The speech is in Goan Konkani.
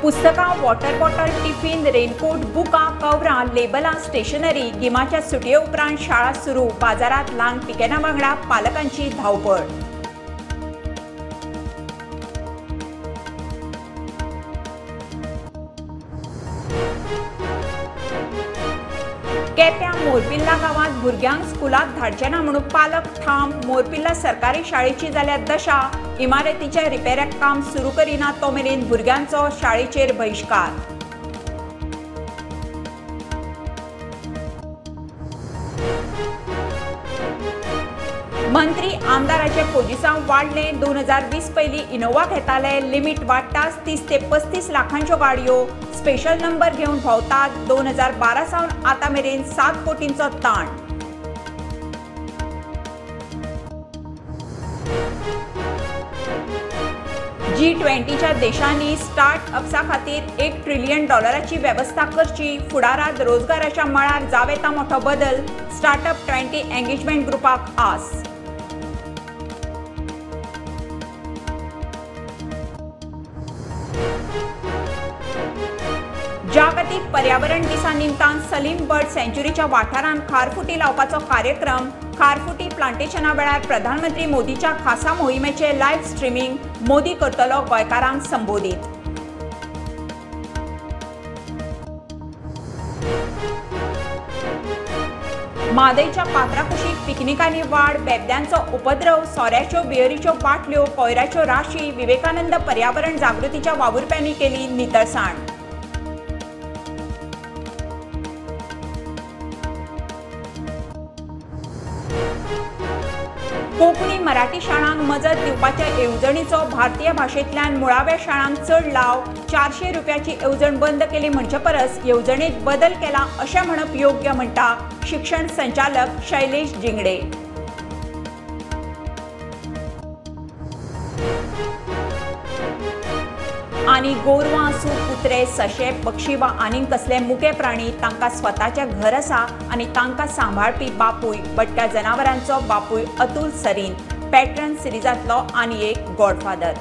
पुस्तकां, वॉटर बॉटल, टिफिन, रेनकोट, बुकां, कवरां, लेबलां, स्टेशनरी। गिमाच्या सुटये उपरांत शाळा सुरू। बाजारात ल्हान पिकेना वांगडा पालकांची धांवपळ। केप्यां मोरपिल्ला गांवांत भुरग्यांक स्कुलाक धाडचे ना म्हणून पालक ठाम। मोरपिल्ला सरकारी शाळेची जाल्या दशा। इमारतीच्या रिपेराक काम सुरू करिना तो मेरेन भुरग्यांचो शाळेचेर बहिश्कार। मंत्री आमदाराचे पोजिसांव वाडले। 2020 पयलीं इनोवा घेताले, लिमीट वाडटाच 30 ते 35 लाखांच्यो गाडयो। स्पेशल नंबर घेवन भोंवतात। 2012 सावन आतां मेरेन 7 कोटींचो ताण। G20च्या देशांनी स्टार्ट अप्सा खातीर $1 ट्रिलियन वेवस्था करची। फुडारात रोजगाराच्या मळार जावं येता मोठो बदल। स्टार्टअप 20 एंगेजमेंट ग्रुपाक आस। जागतिक पर्यावरण दिसा निमतान सलीम बर्ड सँच्युरीच्या वाठारांत खारफुटी लावपाचो कार्यक्रम। खारफुटी प्लांटेशना वेळार प्रधानमंत्री मोदीच्या खासा मोहिमेचे लायव्ह स्ट्रीमिंग। मोदी करतलो गोंयकारांक संबोधीत। म्हादयच्या पात्राकुशीक पिकनिकांनी वाड। बेबद्यांचो उपद्रव, सोऱ्याच्यो बियरीच्यो बाटल्यो, कोयराच्यो राशी। विवेकानंद पर्यावरण जागृतीच्या वावुरप्यांनी केली नितळसाण। कोंकणी मराठी शाळांक मजत दिवपाच्या येवजणेचो भारतीय भाशेंतल्यान मुळाव्या शाळांक चड लाव। 400 रुपयाची येवजण बंद केली म्हणचे परस येवजणेत बदल केला अशें म्हणप योग्य म्हणटा शिक्षण संचालक शैलेश जिंगडे। आनी गोरवां आसूं, कुत्रे, सशे, पक्षी वा आनीक कसले मुके प्राणी तांकां स्वताचें घर आसा आनी तांकां सांबाळपी बापूय। बट्ट्या जनावरांचो बापूय अतुल सरीन पॅट्रन सिरिजांतलो आनी एक गॉडफादर।